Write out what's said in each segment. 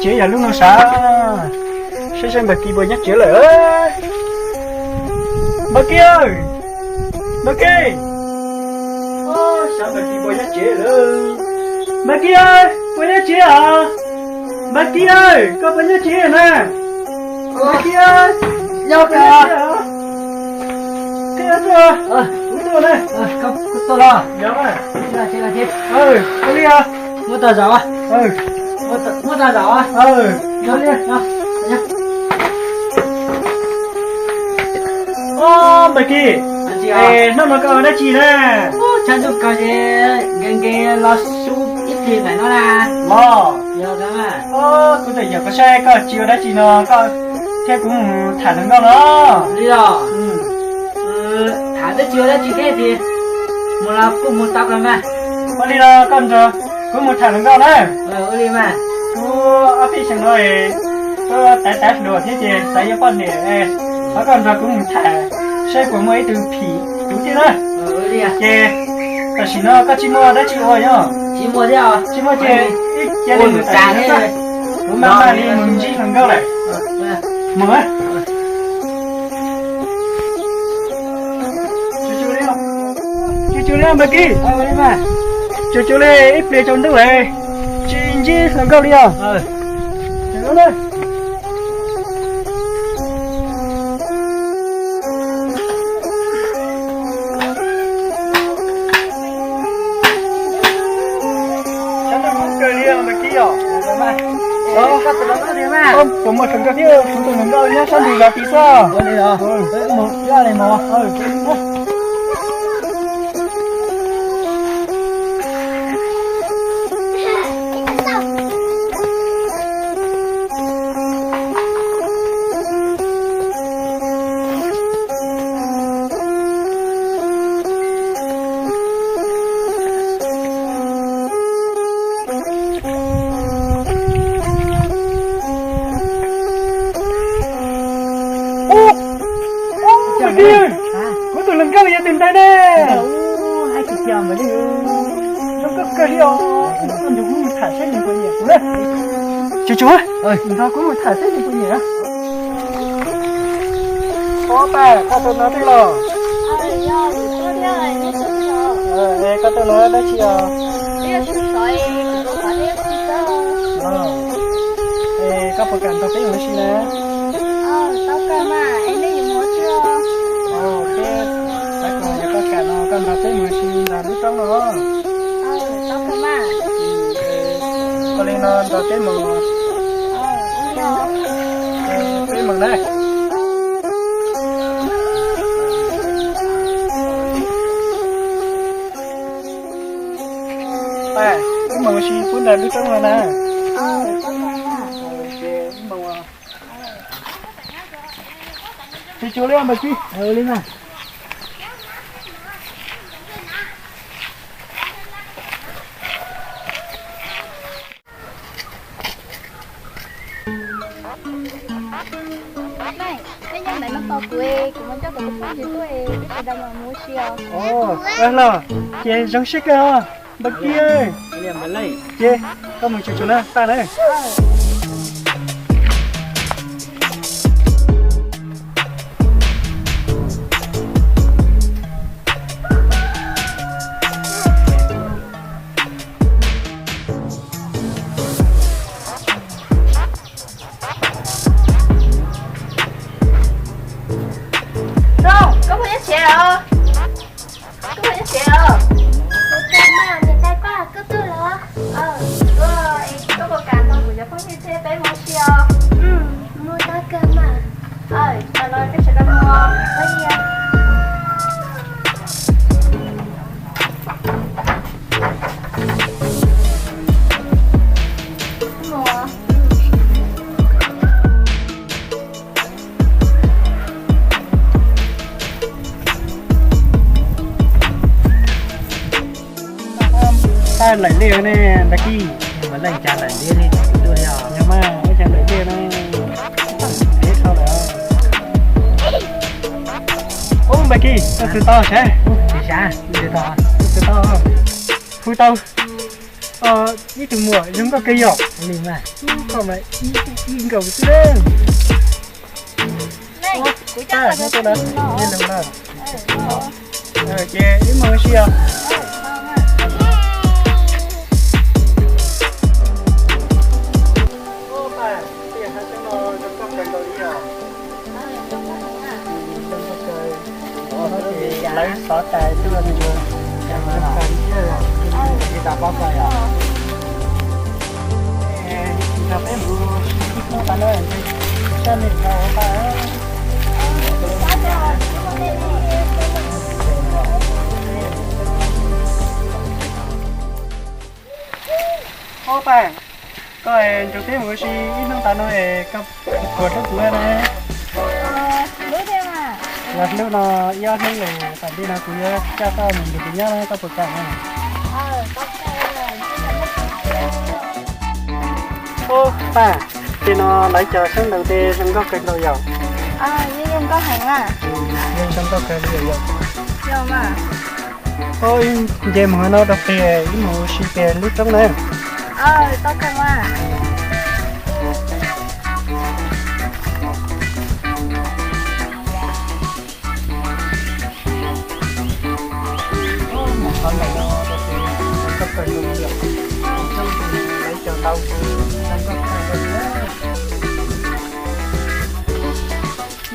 Tsev yog lub no sav, saib saib Npawg Kis puas nyob tsev lawm. Npawg Kis, Npawg Kis, saib Npawg Kis puas nyob tsev lawm. Npawg Kis, puas nyob tsev os? Npawg Kis, koj puas nyob tsev na? Npawg Kis, nyob tsev os? Koj tuaj, kuv tuaj na. Koj tuaj los? Yog, ua li os. Muab tau zaum, muab tau zaum. Npawg Kis, hnub no koj ua dab tsi na? Tshav ntuj kawg ces nkees nkees los su ib pliag mam no na. Los? Yog, kuv tseem yaum koj saib koj tsis ua dab tsi no koj thiab kuv mus tham hluas nkauj no. Li os? Tham twb tsis ua dab tsi thiab ces mus los kuj mus tau kawg mas. Ua li los koj nrog kuv mus tham hluas nkauj na. Ua li mas. Kuv ob peb xyoos no kuv tav tav hluas thiab ces xav yuav poj niam, thov koj nrog kuv mus tham saib puas muaj ib tug phim kuv thiab na. Ces tam sim no koj tsis muaj dab tsi ua yog? Tsis muaj ces ib cia li mus tas, kuv mam mam li mus ntsib hluas nkauj lawm. Mus. Tsuas tsuas li Npawg Kis, tsuas tsuas li ib pliag tsaus ntuj lawm tsis ntsib hluas nkauj li os. Puas muaj hluas nkauj thiab, kuv tus hluas nkauj nyob sab ntug zos tid xwb. Kuv tus hluas nkauj yog tus ntawd ne. Zoo nkauj kawg li os. Koj nrog kuv mus tham saib nws puas nyiam kuv na. Tsuas tsuas, nrog kuv mus tham saib nws puas nyiam. Ob pab, koj tuaj no thiab los? Koj tuaj no dab tsi os? Koj puas kam nrog peb mus ua si na? Peb xav kom yog koj kam no koj nrog peb mus ua si ntawm lub roob no. Ua li no nrog peb mus. Peb mus na. Pab, wb mus ua si pub ntawm lub roob no na. Tsuas tsuas li Npawg Kis. Peb nyob ntawm no tos kuv, kuv mus coj kuv tus phooj ywg tuaj, peb sawv daws mam mus ua si os. Los, ces zoo siab kawg os Npawg Kis. Ces koj mus tsuas tsuas na, pab na. Koj puas nyob tsev os? Koj puas nyob tsev os? Kuv tau mas, niam tais pab koj tuaj los? Koj puas kam nrog kuv cov phooj ywg thiab peb mus ua si os? Mus tau kawg mas. Tam no peb sawv daws mus. Tau lawm liaj ne Npawg Kis. Mas leej cas lawm liaj ne, yog mas ua cas lawm liaj ne. Deb dhau lawm. Ub Npawg Kis, koj tus tau sab. Tus tau, hu tau. Ib tug muam zoo nkauj kawg yom. Li mas, koj mas ib nkaus xwb na. Kuv coj koj tuaj na, li lus na. Ces wb mus ua si os. Lawv xov tais tuaj, peb mus ib hnub tas no, sab me tau tas. Ob pab, koj nrog peb mus ua si ib hnub tas no es koj puas hlub kuv na? Los hnub no ib ob hnub lawm, tam sim no kuv yuav coj koj mus nrog kuv nyob na, koj puas kam na? Ob pab, tej no lawv cov xyoob ntoo tej zoo nkauj kawg nkaus yom? Yeej zoo nkauj heev na. Yeej zoo nkauj kawg li yom? Nce mus no rau pem, wb mus ua si pem lub roob na.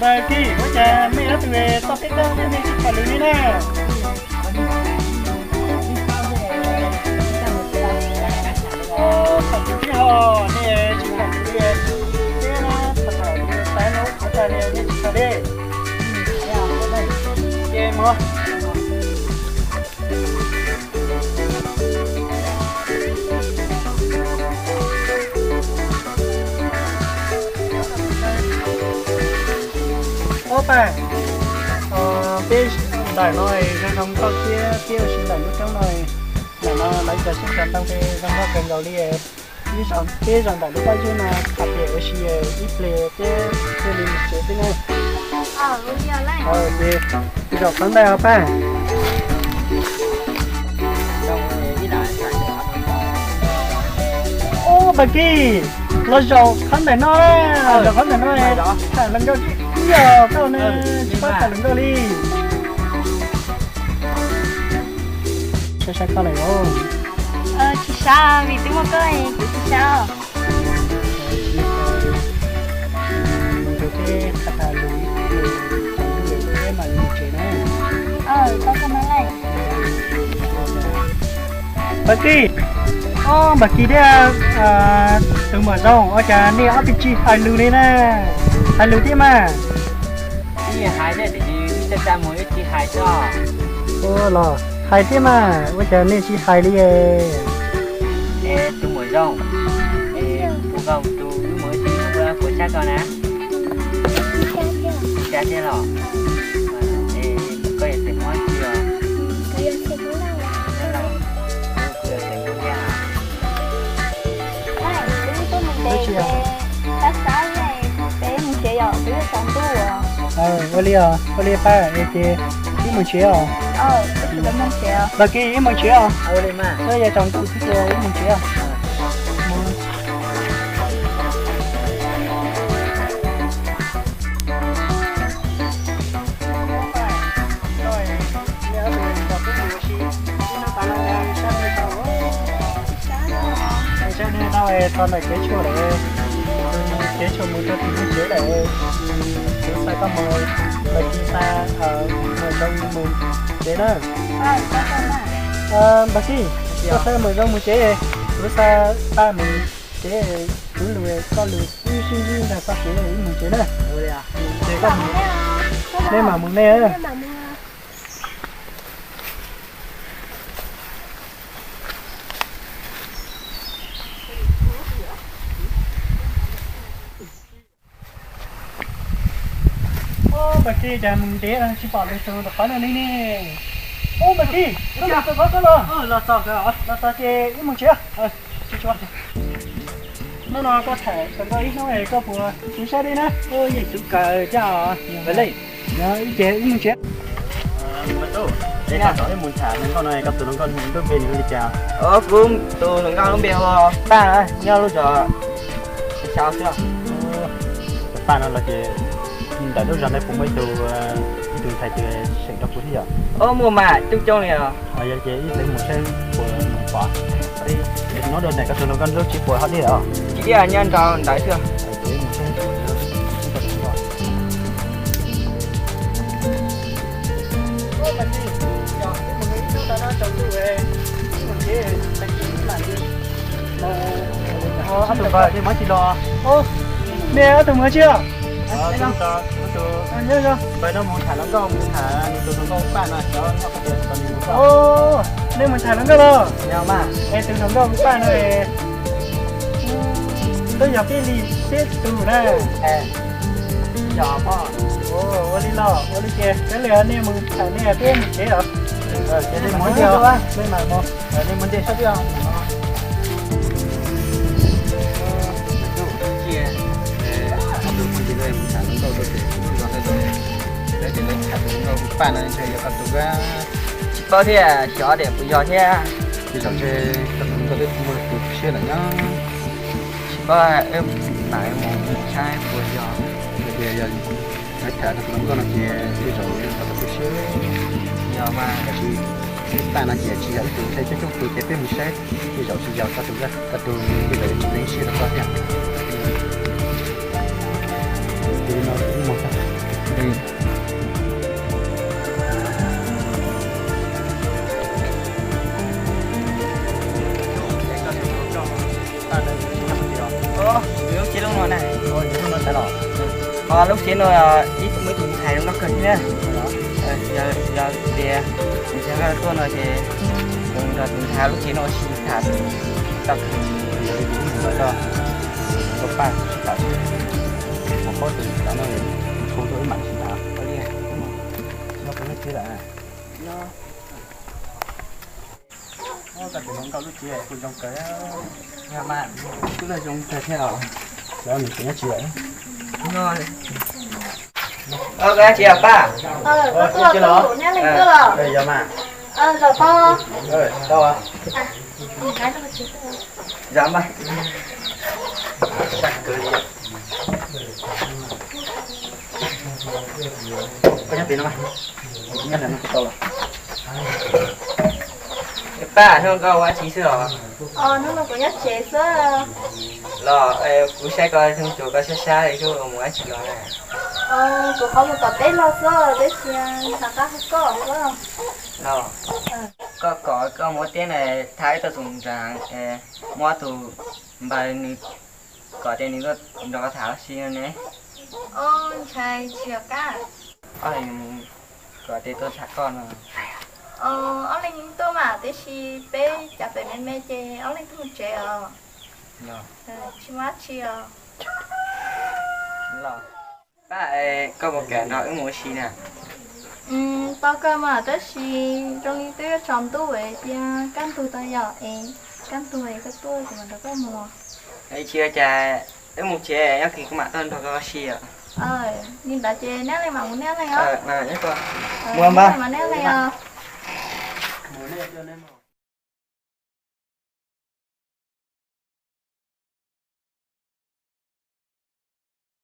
Npawg Kis, ua cas mej ob tug toj teb teb mej tsis tham lus li na? Tham lus tib ho, nej tsis tham lus li, peb tham tham lus xav no ua cas nej tsis tham li. Ces mus. Ob pab, peb ntawm no zoo zoo nkauj thiab, peb ua si ntawm lub roob no, ntawm no lawv cov xyoob cov ntoo peb zoo nkauj kawg nkaus li. Peb zaum ntawm lub pob zeb no tham pem ua si ib pliag peb thiaj li mus tsev xwb na. Ces zaum qhov ntawd ob pab. Ub, Npawg Kis, los zaum qhov ntawm no, zaum qhov ntawm no tham hluas nkauj ib yam, koj ne tsis paub tham hluas nkauj li. Saib saib koj lawm os. Tsis sab, vim twb muaj koj kuv tsis sab. Npawg Kis, Npawg Kis thiab tus muam Zoo, ua cas nej ob tug tsis hais lus li na? Hais lus thiab mas. Ib hais thiab tiam sis wb coj coj mus wb tsis hais tso. Ua los hais thiab mas, ua cas nej tsis hais li? Es tus muam Zoo, es puas koj tus wb mus wb tsis mus puas sab koj na? Sab thiab los? Es koj yog tes Hmoob tsi os? Kuv yog tes Hmoob Nplog. Ua li os, ua li pab, es ces wb mus tsev os. Npawg Kis, wb mus tsev os. Ua li mas, yog tsaus ntuj thiab ces wb mus tsev os. Tso ntawm kev tshuam lawm, kev tshuam mus rau tim mus tsev lawm. Kuv xa koj mus, Npawg Kis xa muam Zoo mus tsev na. Npawg Kis, koj xa muam Zoo mus tsev, kuv xa pab mus tsev, kuv lus koj lus wb sib ntsib ntag txoj kev wb mus tsev na. Ces koj mus, nej mam mus nej. Ub, Npawg Kis, cas mus ntev tsis pom lwm tus rau qhov no li ne. Ub, Npawg Kis, koj los txog qhov ko los? Los txog ces wb mus tsev. Hnub no koj tham hluas nkauj ib hnub es koj puas tu siab li na? Yeej tu kawg thiab. Ib ces wb mus tsev. Es koj tau mus tham hluas nkauj no, koj tus hluas nkauj lub npe nws hu li cas? Kuv tus hluas nkauj lub npe hu Paj na, nyob lub zos xya xwb. Tus Paj no los ces ntawm lub zos ntawd puas muaj ib tug, ib tug ntxhais twg seem rau kuv thiab yom? Muaj mas, coob coob li os. Yog ces ib pliag mus saib puas pom. Tus no dua ntawm koj tus hluas nkauj nrog tsis pom hov deb os. Tsis deb, nyob nraud ntawd xwb. Ob tug nkawd dej muag tsis los? Nej ob tug muag tsis? Npawg no mus tham hluas nkauj, mus tham nws tus hluas nkauj Paj no, xyov nyob qhov twg, nws mus. Nej mus tham hluas nkauj los? Es tus hluas nkauj Paj no twb yog peb li peb tug na. Ua li los ua li ces koj li nej mus tham nej, peb mus tsev os. Ces nej mus ntej, nej mus ntej sab twg. Paj no ntshe yog koj tus. Tsis paub thiab, xyov tias puas yog thiab. Tej zaum ntshe koj tus nkauj twb muaj tus tu siab lawm nyob. Tsis paub, wb mam mus saib puas yog. Yog tias yog lawv tham koj tus nkauj no ces tej zaum yog koj tus tu siab. Yog mas. Tab sis Paj no ces tsis yog ib tug ntxhais coob coob tus ces peb mus saib tej zaum tsis yog koj tus, koj tus tej zaum yuav tsis lees siab rau koj thiab. Ces no kuv mus tag. Lub tsev lub no na. Lub tsev no ib muaj ib tug ntxhais zoo nkauj kawg thiab. Yog tias tus ntxhais koj tuaj no ces kuv nrog tus ntxhais lub tsev no ua si tham tau kawg. Koj pab tham, mus paub tus ntxhais no, mus txhua tus ib mam sim tham. No kuv lub tsev lawm. Koj tus hluas nkauj lub tsev kuj zoo kawg. Yog mas, kuj zoo kawg thiab os. Nws tsev nyob tsis lawm. Koj nyob tsis, Paj? Koj tuaj, neb leej twg los? Yog mas. Zaum tau. Zaum mas. Koj nyob pem no mas. Nyob ntawm no kuj tau los. Paj, hnub no koj ua dab tsi xwb os? Hnub no kuv nyob tsev xwb. Los kuv saib koj cuag koj sab sab li, koj mus dab tsi los na? Kuv qhov mus tom teb los xwb, teb sis nrog qab qhov koj xwb. Los, koj kom koj mus ua teb na, thab ib tug txoos ntxas, muab tus npawg nws kom tias nws tuaj nrog koj tham ua si no ne. Ntshai tsis yog kab. Ob leeg kom tias tuaj tham koj no. Ob leeg tuaj mas, tiam sis peb cov pem me me ces ob leeg tuaj mus tsev os. Tsis muaj dab tsi os. Los, Paj, koj puas kam nrog wb mus ua si na? Tau kawg mas, tab sis zoo li twb yuav tsaus ntuj es cia kaj ntug tau yom, es kaj ntug es koj tuaj kuv mam nrog koj mus. Tsis ua cas, wb mus tsev, ib pliag kuv mam tuaj nrog koj ua si os. Li ntawd ces neb leej mam mus neb leej os. Mus mas neb leej os.